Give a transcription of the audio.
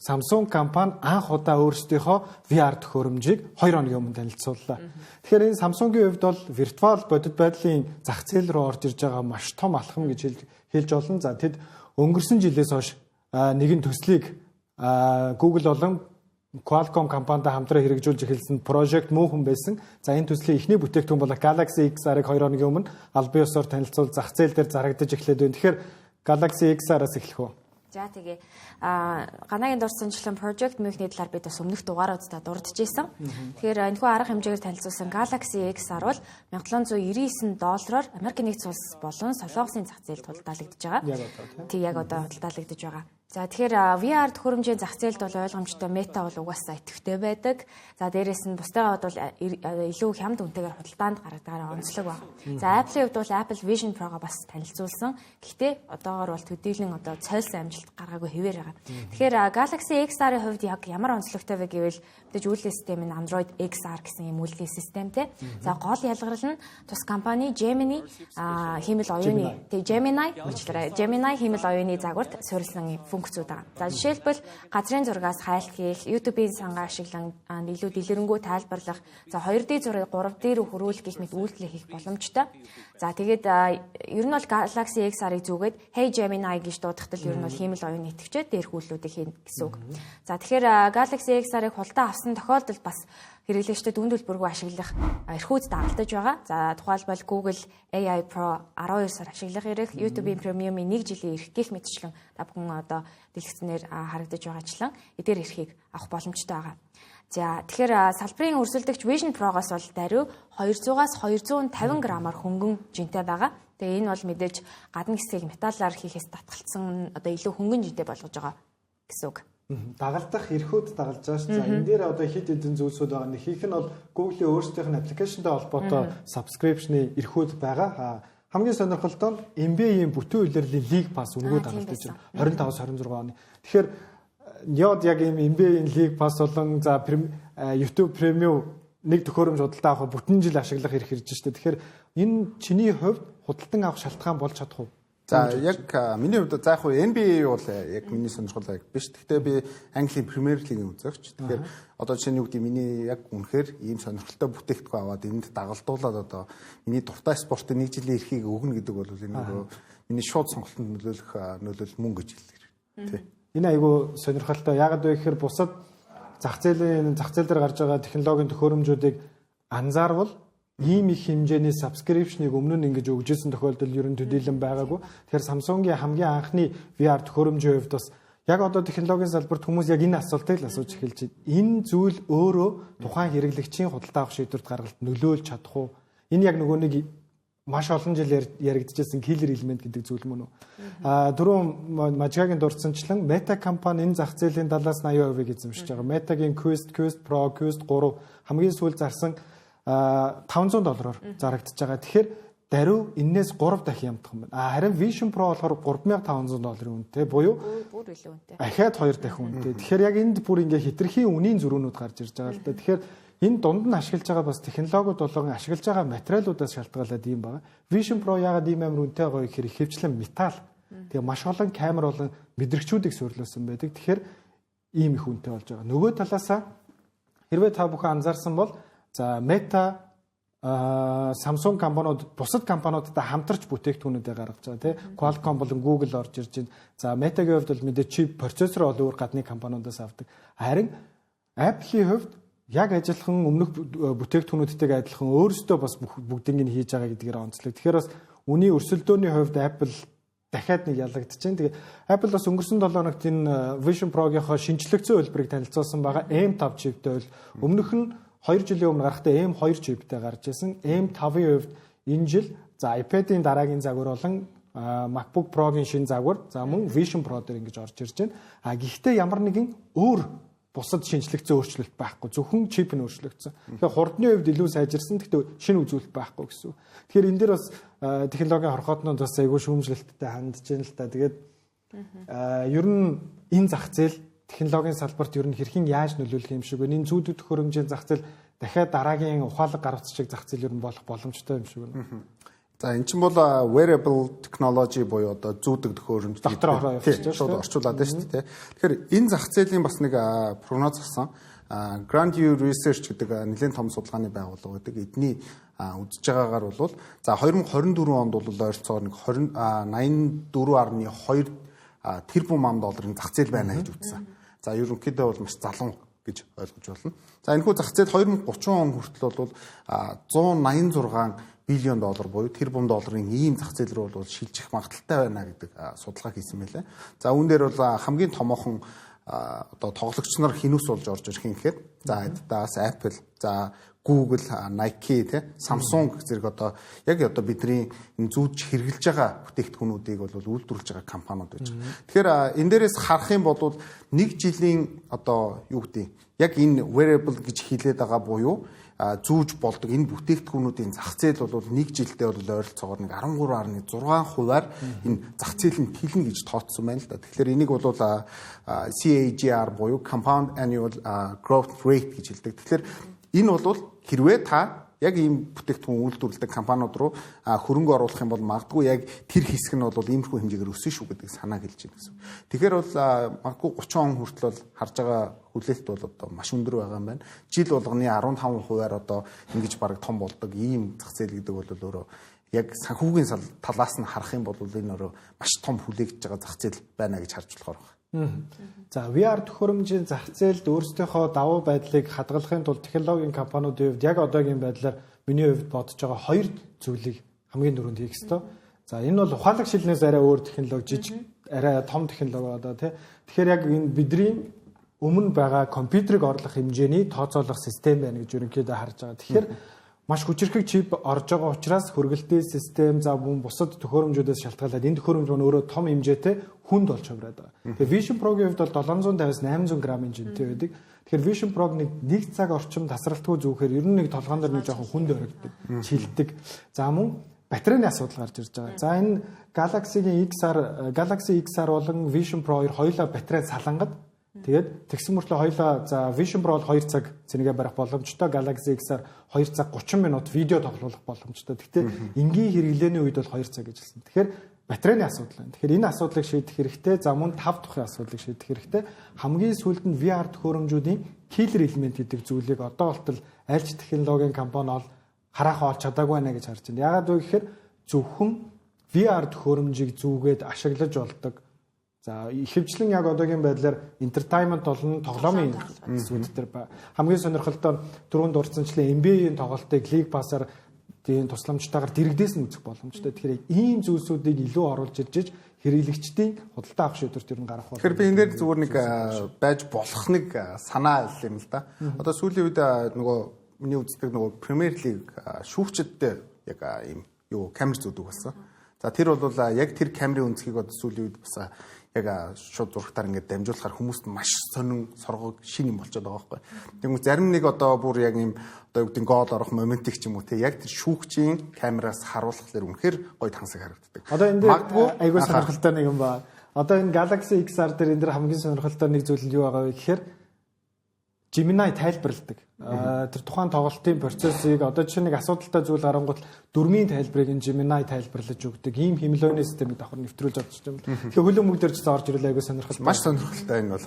Samsung компани анх удаа өөрсдийнхөө VR төхөөрөмжийг 2 хоногийн өмнө танилцууллаа. Тэгэхээр энэ Samsung-ийн хувьд бол виртуал бодит байдлын зах зээл рүү орж ирж байгаа маш том алхам гэж хэлж болно. За, тэд өнгөрсөн жилээс хойш нэгэн төслийг Google болон Qualcomm компанитай хамтран хэрэгжүүлж эхэлсэн Project Мөнхөн байсан. За, энэ төслийн эхний бүтээгдэхүүн бол Galaxy XR-ыг 2 хоногийн өмнө албан ёсоор танилцуул, зах зээл дээр зарагдаж эхлээд байна. Тэгэхээр Galaxy XR-аас эхлэх үү? За, тэгээ Ганагийн дурдсанчлан Project Мөнхний талаар бид бас өмнөх дугааруудаа дурдж ирсэн. Тэгэхээр энэхүү арга хэмжээгээр танилцуулсан Galaxy XR бол 1799 доллараар Америк нэгдсэн улс болон Солонгосын зах зээлд худалдаалагдаж байгаа. Тэг, яг одоо худалдаалагдаж байгаа. За, тэгэхээр VR төхөөрөмжийн зах зээлд бол ойлгомжтой, Meta бол угаасаа идэвхтэй байдаг. За, дээрэс нь бусдыгаа бол илүү хямд үнэтэйгээр худалдаанд гаргадаг онцлог байна. За, Apple-ийн хувьд бол Apple Vision Pro-го бас танилцуулсан. Гэхдээ одоогор бол төдийлөн одоо цойлсон амжилт гаргаагүй хэвээр байгаа. Тэгэхээр Galaxy XR-ын хувьд яг ямар онцлогтой вэ гэвэл мэдээж үйлдлийн систем нь Android XR гэсэн юм үйлдлийн системтэй. За, гол ялгарл нь тус компани Gemini хиймэл оюуны, тэг, Gemini, уучлаарай. Gemini хиймэл оюуны загварт суурилсан функцүүд байгаа. За, жишээлбэл, газрын зургаас хайлт хийх, YouTube-ийн сангаа ашиглан илүү дэлгэрэнгүй тайлбарлах, за, 2D зургийг 3D рүү хөрвүүлэх гэх мэт үйлдэл хийх боломжтой. За, тэгээд ер нь бол Galaxy XR-ыг зүгээд "Hey Gemini" гэж дуудахад л ер нь бол хиймэл оюун идэвхжээд дээрх үйлдэлүүдийг хийнэ гэсэн үг. За, тэгэхээр Galaxy XR-ыг худалдаа авсан тохиолдолд бас хэрэглэгчдэд үн төлбөргүй ашиглах эрхүүд дагалдаж байгаа. За, тухайлбал Google AI Pro 12 сар ашиглах эрх, YouTube-ийн Premium-ийн 1 жилийн эрх гэх мэтчлэн та бүхэн одоо дэлгэцнээр харагдаж байгаачлан эдгээр эрхийг авах боломжтой байгаа. За, тэгэхээр салбарын өрсөлдөгч Vision Pro-гоос бол даруй 200-аас 250 грамаар хөнгөн жинтэй байгаа. Тэгээ энэ бол мэдээж гадна хэсгийг металлаар хийхээс татгалцсан, одоо илүү хөнгөн жинтэй болгож байгаа гэсэн үг. Дагалдах эрхүүд дагалж байгаа ш. За, энэ дээр одоо хэд хэдэн зүйлсүүд байгаа. Нэг хийх нь бол Google-ийн өөрсдийнх нь application тай холбоотой subscription-ы эрхүүд байгаа. Хамгийн сонирхолтой нь NBA-ийн бүтэн улирлын League Pass үнэгүй дагалдаж байна. 25-аас 26 оны. Тэгэхээр Нёд яг ийм NBA-ийн League Pass болон за YouTube Premium нэг төхөөрөмж худалдаа авах, бүтэн жил ашиглах эрх ирж штэ. Тэгэхээр энэ чиний хувьд худалдан авах шалтгаан болж чадах уу? За, яг миний хувьд, за, яг хуу NBA бол яг миний сонирхол яг биш. Гэхдээ би Английн Premier League-ийн үзэгч. Тэгэхээр одоо жишээ нь юу гэдэг, миний яг үнэхээр ийм сонирхолтой бүтээгдэхүүн аваад энд дагалдуулаад одоо миний дуртай спортын нэг жилийн эрхийг өгнө гэдэг бол энэ нөгөө миний шууд сонголтонд нөлөөлөх мөн гэж хэлдэг. Тий. Энэ айгүй сонирхолтой. Яагаад вэ гэхээр бусад зах зээл дээр гарч байгаа технологийн төхөөрөмжүүдийг анзаарвал ийм их хэмжээний subscription-ыг өмнө нь ингэж өгжсэн тохиолдол ер нь төдийлөн байгаагүй. Тэгэхээр Samsung-ийн хамгийн анхны VR төхөөрөмжийн хувьд бас яг одоо технологийн салбарт хүмүүс яг энэ асуултыг л асууж эхэлж байна. Энэ зүйл өөрөө тухайн хэрэглэгчийн худалдаа авах шийдвэрт гаргалт нөлөөлж чадах уу? Энэ яг нөгөө нэг маш олон жил яригдчихсэн killer element гэдэг зүйл мөн үү? Түрүүн Мажгагийн дурдсанчлан Meta компани энэ зах зээлийн 70-аас 80%-ийг эзэмшиж байгаа. Meta-гийн Quest, Quest Pro, Quest 3 хамгийн сүүлд зарсан 500 доллараар зарагдаж байгаа. Тэгэхээр даруй энээс 3 дахин хямдхан байна. Харин Vision Pro болохоор 3500 долларын үнэтэй буюу бүр илүү үнэтэй. Ахиад 2 дахин үнэтэй. Тэгэхээр яг энд бүр ингээ хэтэрхий үнийн зөрүүнүүд гарч ирж байгаа л да. Тэгэхээр энэ дунд нь ашиглаж байгаа бас технологиуд болон ашиглаж байгаа материалуудаас шалтгаалаад ийм байгаа. Vision Pro яагаад ийм амар үнэтэй байгаа гэхээр ихэвчлэн металл. Тэгээ маш олон камер болон мэдрэгчүүдийг суурилсан байдаг. Тэгэхээр ийм их үнэтэй болж байгаа. Нөгөө талаасаа хэрвээ та бүхэн анзаарсан бол, за, Meta, Samsung компаниуд бусад компаниудтай хамтарч бүтээгдэхүүнүүдээ гаргаж байгаа, тий. Qualcomm болон Google орж ирж байна. За, Meta-гийн хувьд бол мэдээ чип, процессор бол өөр гадны компаниудаас авдаг. Харин Apple-ийн хувьд яг ажиллахан өмнөх бүтээгдэхүүнүүдтэйгээ адилхан өөрсдөө бас бүгднийг нь хийж байгаа гэдгээр онцлог. Тэгэхээр бас үнийн өрсөлдөөний хувьд Apple дахиад нэг ялагдчихээн. Тэгээ Apple бас өнгөрсөн 7 хоногт энэ Vision Pro-гийнхоо шинэчлэгдсэн хувилбарыг танилцуулсан байгаа. M5 чиптэй бол өмнөх нь 2 жилийн өмнө гарахдаа M2 чиптэй гарч ирсэн. M5-ын хувьд энэ жил, за, iPad-ийн дараагийн загвар болон MacBook Pro-гийн шинэ загвар, за, мөн Vision Pro дээр ингэж орж ирж байна. А гэхдээ ямар нэгэн өөр бусад шинэчлэгдсэн өөрчлөлт байхгүй. Зөвхөн чип нь өөрчлөгдсөн. Тэгэхээр хурдны хувьд илүү сайжирсан. Гэхдээ шинэ үзүүлэлт байхгүй гэсэн. Тэгэхээр энэ дээр бас технологийн хорхоотнууд бас айгүй шүүмжлэлттэй хандж байна л та. Тэгээд ер нь энэ зах зээл технологийн салбарт ер нь хэрхэн яаж нөлөөлөх юм шиг вэ? Энэ зүйн төхөөрөмжийн зах зээл дахиад дараагийн ухаалаг гаргац шиг зах зээл ер нь болох боломжтой юм шиг байна. За, эн чинь бол wearable technology буюу одоо зүүдэг төхөөрөмж дотор ороо явчихж шууд орчуулад байна шүү дээ. Тэгэхээр энэ зах зээлийн бас нэг прогноз гарсан. Grand View Research гэдэг нэлээд том судалгааны байгууллага байдаг. Эдний үзэж байгаагаар бол за 2024 онд бол ойролцоогоор нэг 20 84.2 тэрбум ам долларын зах зээл байна гэж үзсэн. За, ерөнхийдөө бол маш залуу гэж ойлгож байна. За, энэхүү зах зээл 2030 он хүртэл бол 186 billion доллар буюу тэрбум долларын ийм зах зээл рүү бол шилжих магадлалтай байна гэдэг судалгаа хийсэн байлээ. За, үүн дээр бол хамгийн томоохон одоо тоглогч нар хинүүс болж орж ирэх юм гэхэд, за, Adidas, Apple, за, Google, Nike тий, Samsung зэрэг одоо яг одоо бидний энэ зүүдж хэрэглэж байгаа бүтээгдэхүүнүүдийг бол үйлдвэрлэж байгаа компаниуд байж байгаа. Тэгэхээр энэ дээрээс харах юм бол нэг жилийн одоо юу гэдэг, яг энэ wearable гэж хэлээд байгаа буюу зүүж болдог энэ бүтээгдэхүүнүүдийн зах зээл бол нэг жилдээ бол ойролцоогоор нэг 13.6 хувиар энэ зах зээл нь тэлнэ гэж тооцсон байна л да. Тэгэхээр энийг бол CAGR буюу Compound Annual Growth Rate гэж хэлдэг. Тэгэхээр энэ бол хэрвээ та яг ийм бүтээгдэхүүн үйлдвэрлэдэг компаниуд руу хөрөнгө оруулах юм бол магадгүй яг тэр хэсэг нь бол иймэрхүү хэмжээгээр өснө шүү гэдэг санааг хэлж байна гэсэн. Тэгэхээр бол магадгүй 30 он хүртэл бол харж байгаа хүлээлт бол одоо маш өндөр байгаа юм байна. Жил болгоны 15 хувиар одоо ингэж бараг том болдог ийм зах зээл гэдэг бол өөрөө яг санхүүгийн талаас нь харах юм бол энэ өөрөө маш том хүлээгдэж байгаа зах зээл байна гэж харж болохоор байна. За, VR төхөөрөмжийн зах зээлд өөрсдийнхөө давуу байдлыг хадгалахын тулд технологийн компаниудын хувьд яг одоогийн байдлаар миний хувьд бодож байгаа хоёр зүйлийг хамгийн түрүүнд хийх ёстой. За, энэ бол ухаалаг шилнээс арай өөр технологи, жижиг арай том технологи одоо тий. Тэгэхээр яг энэ бидний өмнө байгаа компьютерыг орлох хэмжээний тооцоолох систем байна гэж ерөнхийдөө харж байгаа. Тэгэхээр маш хүчирхэг чип орж байгаа учраас хөргөлтийн систем, за, мөн бусад төхөөрөмжүүдээс шалтгаалаад энэ төхөөрөмж маань өөрөө том хэмжээтэй хүнд болж хувраад байгаа. Тэгээ Vision Pro-гийн хувьд бол 750-аас 800 грамын жинтэй байдаг. Тэгэхээр Vision Pro-г нэг нэг цаг орчим тасралтгүй зүүхээр ер нь нэг толгоон дээр нэг жоохон хүнд орогддог, чилдэг. За, мөн батарейны асуудал гарч ирж байгаа. За, энэ Galaxy-гийн XR, Galaxy XR болон Vision Pro хоёр хоёулаа батарей салангад. Тэгээд тэгсэн мөртлөө хоёулаа, за, Vision Pro бол 2 цаг цэнэгээ барих боломжтой, Galaxy XR 2 цаг 30 минут видео тоглох боломжтой. Гэхдээ энгийн хэрэглээний үед бол 2 цаг гэж хэлсэн. Тэгэхээр батарейны асуудал байна. Тэгэхээр энэ асуудлыг шийдэх хэрэгтэй. За, мөн тав тухын асуудлыг шийдэх хэрэгтэй. Хамгийн сүүлд нь VR төхөөрөмжүүдийн killer element гэдэг зүйлийг одоо болтол аль ч технологийн компани ол хараахан олж чадаагүй байна гэж харж байна. Яагаад вэ гэхээр зөвхөн VR төхөөрөмжийг зүүгээд ашиглаж болдог. За, ихэвчлэн яг одоогийн байдлаар entertainment болон тоглоомын зүйлүүд төр хамгийн сонирхолтой, түрүүнд дурдсанчлан NBA-ийн тоглолтыг League Pass-аар тийм тусламжтайгаар дэрэгдээс нь үзэх боломжтой. Тэгэхээр ийм зүйлсүүдийг илүү оруулж ирж хэрэглэгчдийн худалдаа авах шийдвэрт ер нь гарах бол. Тэгэхээр би энэ дээр зүгээр нэг байж болох нэг санаа юм л да. Одоо сүүлийн үед нөгөө миний үздэг нөгөө Premier League шүүгчдтэй яг ийм юу камер зүүдэг болсон. За, тэр бол яг тэр камерын өнцгийг одоо сүүлийн үед бас яг шууд зурагтаар ингээд дамжуулахаар хүмүүст маш сонин соргог шин юм болчиход байгаа байхгүй. Тэгмээ зарим нэг одоо бүр яг юм одоо юу гэдэг, гол орох моментыг ч юм уу те, яг тэр шүүгчийн камераас харуулхлаар үнэхээр гоё тансаг харагддаг. Одоо энэ дээр айгүй сонирхолтой нэг юм ба. Одоо энэ Galaxy XR дээр энэ дэр хамгийн сонирхолтой нэг зүйл нь юу байгаа вэ гэхээр Gemini тайлбарладаг. Тэр тухайн тоглолтын процессыг, одоо жишээ нэг асуудалтай зүйл гарангуут дүрмийн тайлбарыг энэ Gemini тайлбарлаж өгдөг. Ийм хэмлөөний системийг давхар нэвтрүүлж авчих юм. Тэгэхээр хөлөө мөг дээр ч орж ирэл айгүй сонирхолтой. Маш сонирхолтой энэ бол.